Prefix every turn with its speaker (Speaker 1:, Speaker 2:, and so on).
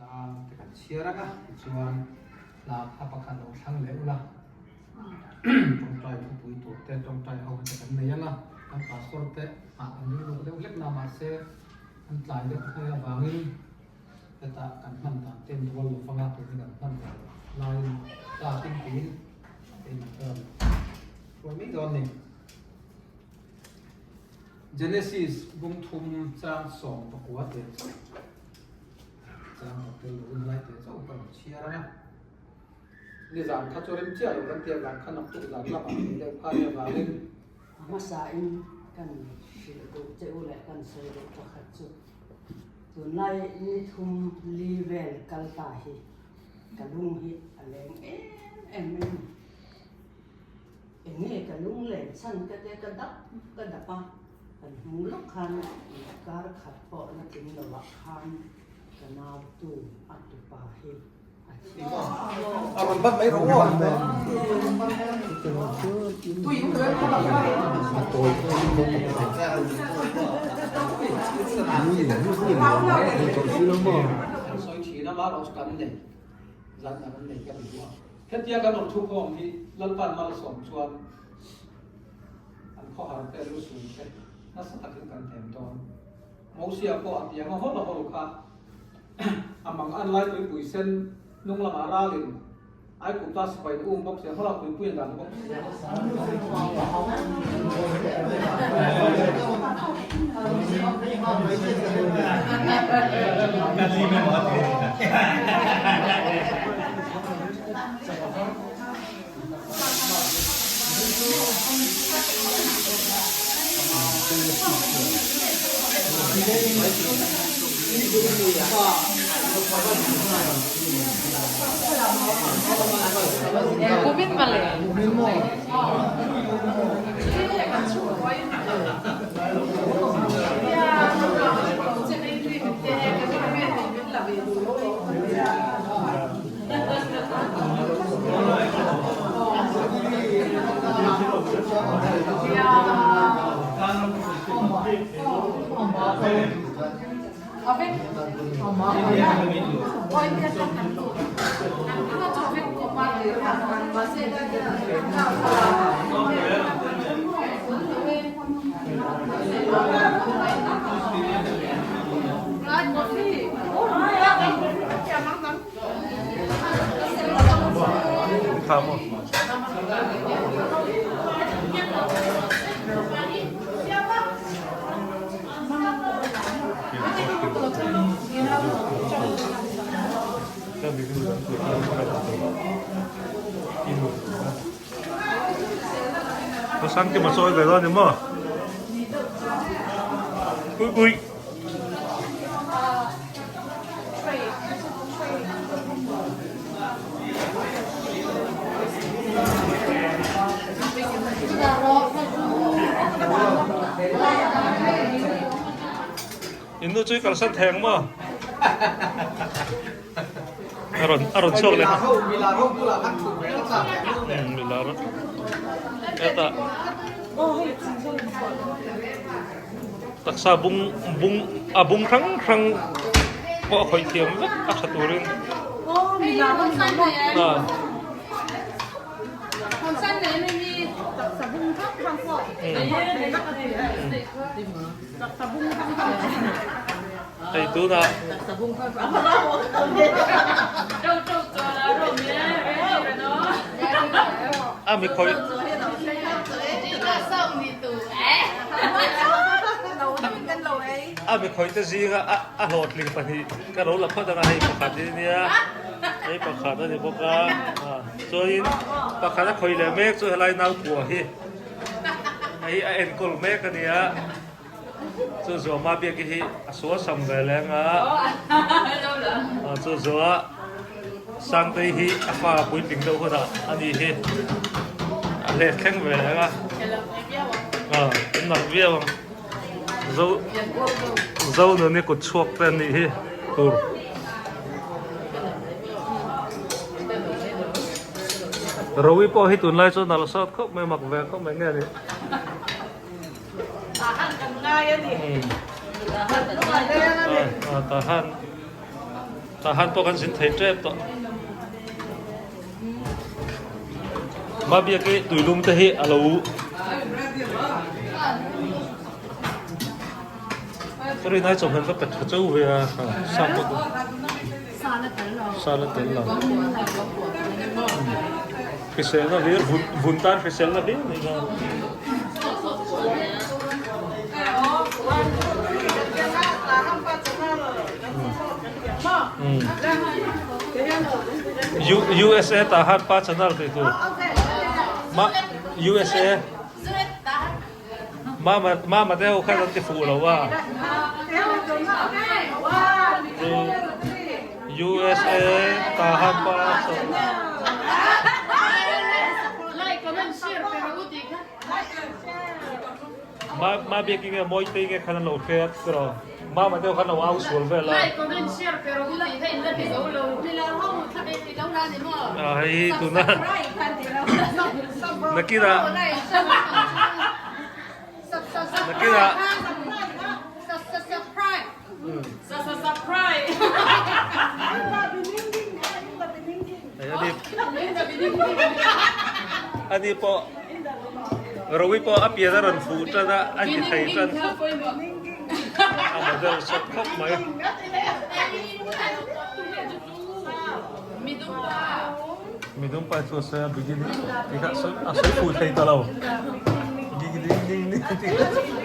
Speaker 1: Chang te kan chhiar ang a, tichuan hla kha pakhat lo thlang leh ula, tawngtai thupui tur te, tawngtai ho te kan nei ang a, kan pastor te ah kan rilru deuh hlek na mahse an tlai deuh hmel avangin hetah kan hman dan ten rual lo vanga tun hi kan hman dan laiin takin tiin keimah ka rawn hruai mai dawn a ni. Genesis bung thum chang 19 te chauh chang ka tel lo in lai te chauh ka rawn chhiar ang a. Nizan kha chu rem chiah lo kan tia vang kha naktuk zan lamah tih deuh kha nia vangin.
Speaker 2: A hmasain kan hrilh duh che u leh kan sawi duh pakhat chu tunlai ni thum li vel kal ta hi ka lung hi a leng em em mai a ni. Eng nge ka lung len chhan ka te ka dap ka dap a, kan hmu lawk khan kar khat pawh la tling lo ah khan ka nau tu a tupa hi a thi a.
Speaker 1: Hetia kan awm thukhawm hi Lalpan malsawm chuan an khawhar te lusun te nasa takin kan hnem dawn. Mosia pawh a tiang a hawl a hawl kha a mang an lai tuipui sen hnung lamah ralin Aigupta sipai um bawk sia hawla tuipui an dan bawk sia.
Speaker 3: Sangkima chawi ve dawn ni maw? Ui ui. In nu chu i kalsan thei ang maw? A rawn a rawn chhuak leh milar heta taksa bung bung a bung hrang hrang pawh a khawih thiam vek a tha turin Hei tunah a mi khawih a mi khawih te zinga a hlawhtling pahnih ka lo la phawt anga hei pakhat hi nia hei pakhat a ni bawk a chuanin pakhat a khawih leh mek chu helai naupua hi hei a enkawl mek a nia. Chu Zuama biak hi a sual sam ve leng a, chu Zua Sangtei hi a fa puitling deuh hunah a ni hi a let thleng ve leng a, an nalh viau ang. Zo Zonuni kut chhuak te an nih hi tur. Rowi pawh hi tunlai chu nalh sawt khawp mai mak ve khawp mai nge a nih.
Speaker 4: Tahan kan ngai a ni. Tahan.
Speaker 3: Tah han pawh kan zin thei tep tawh. Mabiaki tuilum te hi a lo Ka rin ai chawhmeh va pe tha chauh ve a, sa pawh chu sa la tel lo. Hriselna hlir vun vun tan hriselna hlir a nih kha. USA tah khan pa channel tih tur. Ma USA Mama mama te ho khan an ti fuh lo a. USA tah khan pa channel. Ma ma biak nge mawi te nge khan an lo hre a tiraw mama deuh khan lo au sual vel a. A hei hi tuna nakinah nakinah Ani pawh Rowi pawh a pian a rawn fuh tan a, a ti thei tan khawp a model sawt khawp mai. Midum pa chu a sawi a beginning ti kha a sawi fuh thei ta lo. Beginning ding ding ti kha.